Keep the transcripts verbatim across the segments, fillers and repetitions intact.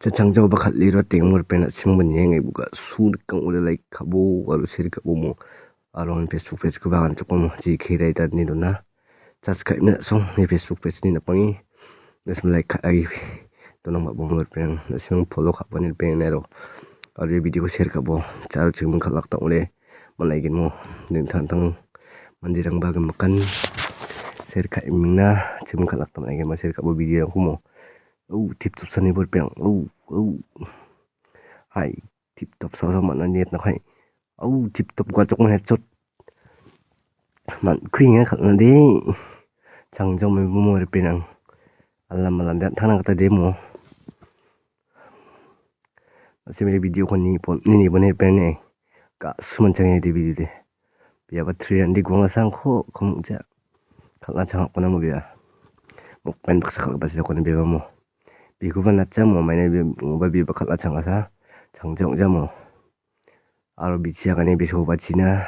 Chachang jao bakhat liro tengmor pena simang bani yang ibuka sur kang ule like khabo aro share khabo mo. Aro ang Facebook page ko bagan chokmo ji khe rai dan ni dona. Chas khai na song ni Facebook page ni napangi. Nasim like kha ai tonang ba bomor pena nasim follow kha bani pena ro. Aro video ko share khabo charo chingmung khalak tang ule. Malai gin mo ding thang thang mandirang bagam makan. Share khai mingna chingmung khalak tang ai ma share khabo video yang kumo. Oh, tip top sani bor peng. Oh, oh. Hai, tip top sa sa mana niat na khai. Oh, tip top gua chok mana chot. Man khui nga khat na de. Chang jong me mo re penang. Alam alam dan thana kata demo. Masih me video ko ni pon ni ni bone pene. Ka suman chang de video de. Biya ba three hundred gua sang kho khum ja. Khala chang ko na mo biya. Mo pen baksa khala ba se ko ne biya mo. Biku ba na cha mo mai na biya ba biya ba khala chang sa. Chang jong ja mo. Aro bichiya kani bisu ba china.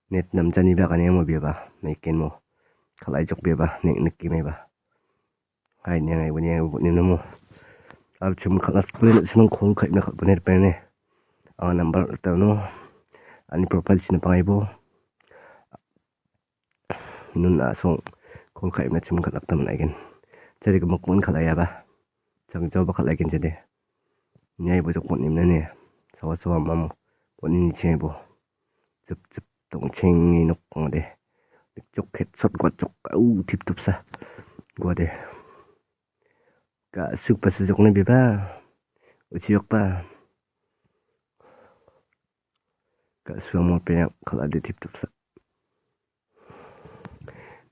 Net nam chani ba kani mo biya ba. Mai ken mo. Khala jok biya ba. Nek nek ki mai ba. Hai ni ngai bani ngai bani namo. Ar chum khala school ni simang khol khai na khat bani pene. Ang number ta no. Ani profile sini pangai bo. Nun asong khol khai na chum khala tam na gen. Chari ko mok mon khala ya ba. Chang jao ba khala gen chede. Nyai bo jok mon imna ne. Sawa sawa mam. Bani ni chai bo. Chup chup tong ching ni nok kong de. Chok khet sot gua chok. Au tip top sa. Gua de. Ka suk pa sa jok na biba. Uchi yok pa. Ka suang mo pe khala de tip top sa.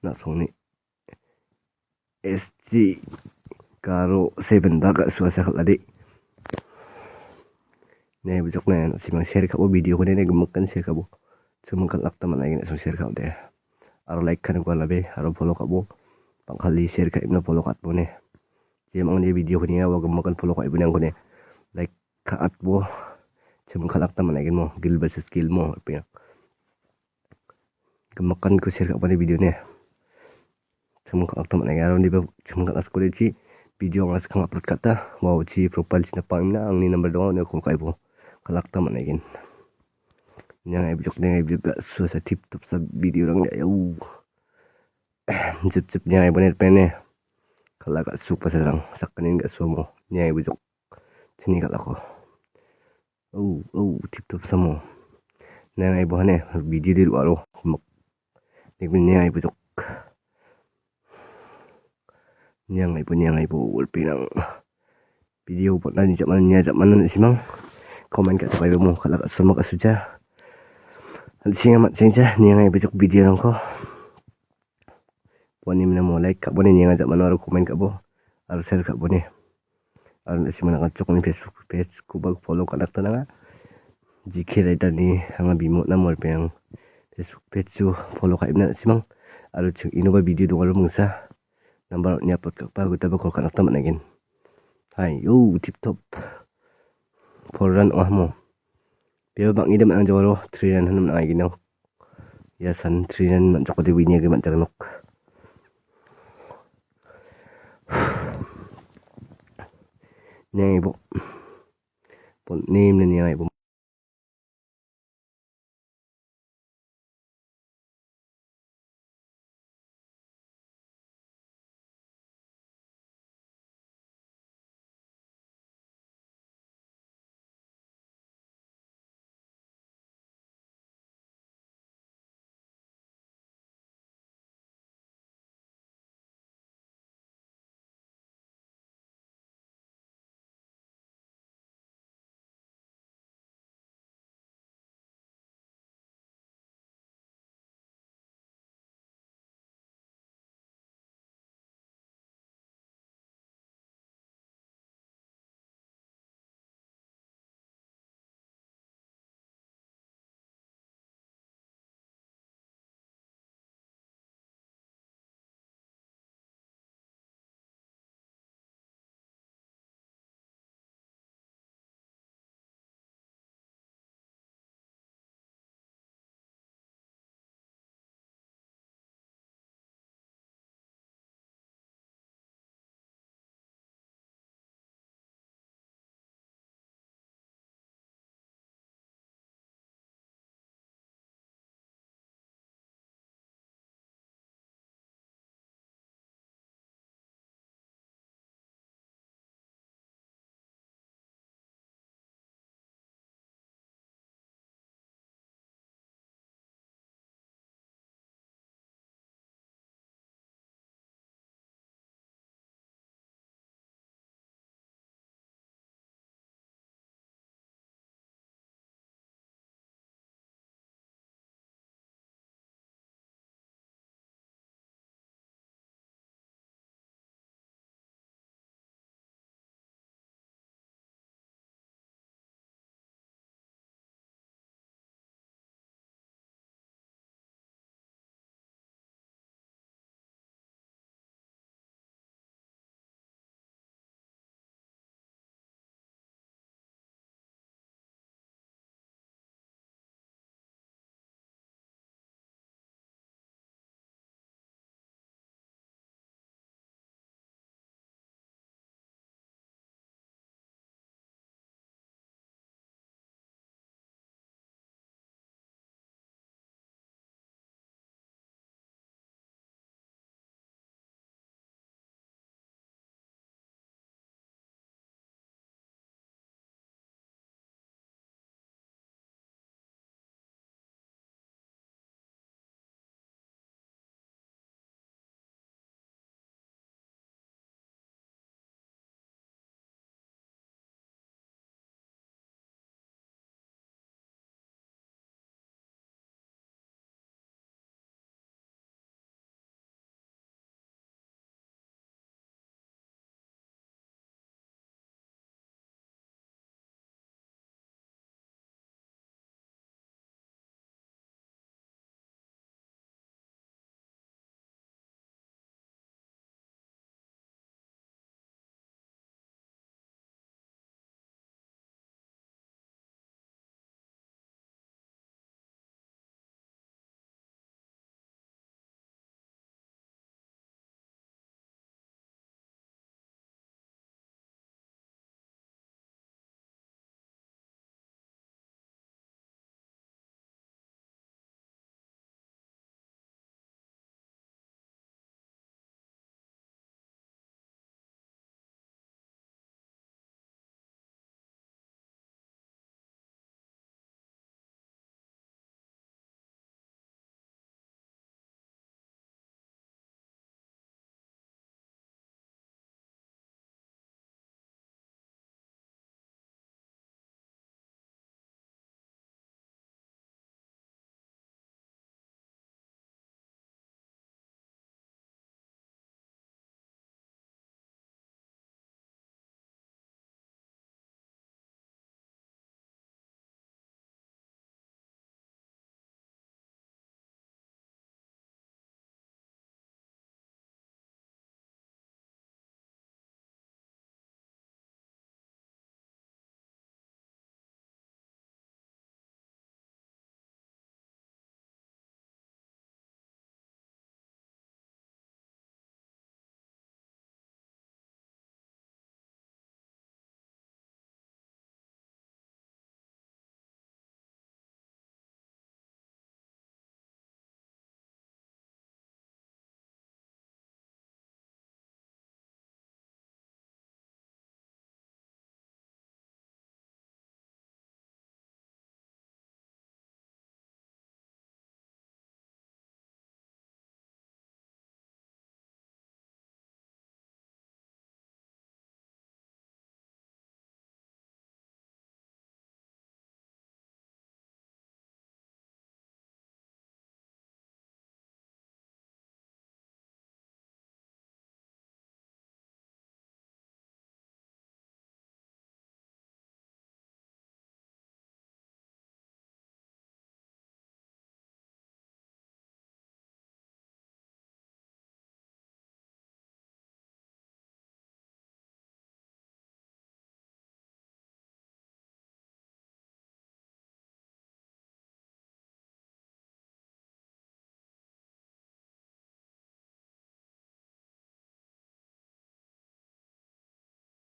Na song ni. S G karo seven ba ka suasa khala de. Ne bujok ne simang share khabo video ko ne ne gumuk kan share khabo. Sumang khalak ta manai ne so share khabo de. Aro like khan ko labe aro follow khabo. Pang khali share kha imna follow khat bo ne. Jemang ne video ko ne wa gumuk kan follow kha ibne ko ne. Like kha at bo. Sumang khalak ta manai mo guild versus guild mo pe. Gumuk kan ko share khabo ne video ne. Chwng kha tam nai aro ni ba chwng kha as kore chi video ang as khang upload kata. Wow chi profile china pang na ang ni number dong ne khol kai bo. Khalak tam nai gen. Nyang ai bijok nyang ai bijok ga su sa tip top sa video rang ya u. Jip jip nyang ai bonet pene. Khalak ga su pa sa rang sak kanin ga su mo nyang ai bijok. Chini khalak ko. Oh, oh, tip top samo. Nang ai bo hane video di aro. Mak. Nik bin nang ai bo jok. Nang ai bo, nang ai bo, wal pinang. Video bo nani jama, nya jama nani simang. Comment ka tapai mo khalak asuma ka suja. Singa mat singja, nang ai bo jok video nang ko. Boni mene mo like kha boni ninga jama no aro comment kha bo aro share kha boni. Aro nasi mana ka chokni Facebook page kubak follow kanak tananga. G K Rider ni anga bimo na mor peng Facebook page chu follow kha ibna simang. Aro chuk inoba video dong aro mungsa number ni upload kha pa guta ba call kanak ta managin. Hai yo tip top. Four run oh mo. Beba bang idem ang jawaro three run hanum nang aigino. Ya san three run man chokode wini age man chak nok. Nini bo. Nini nini bo.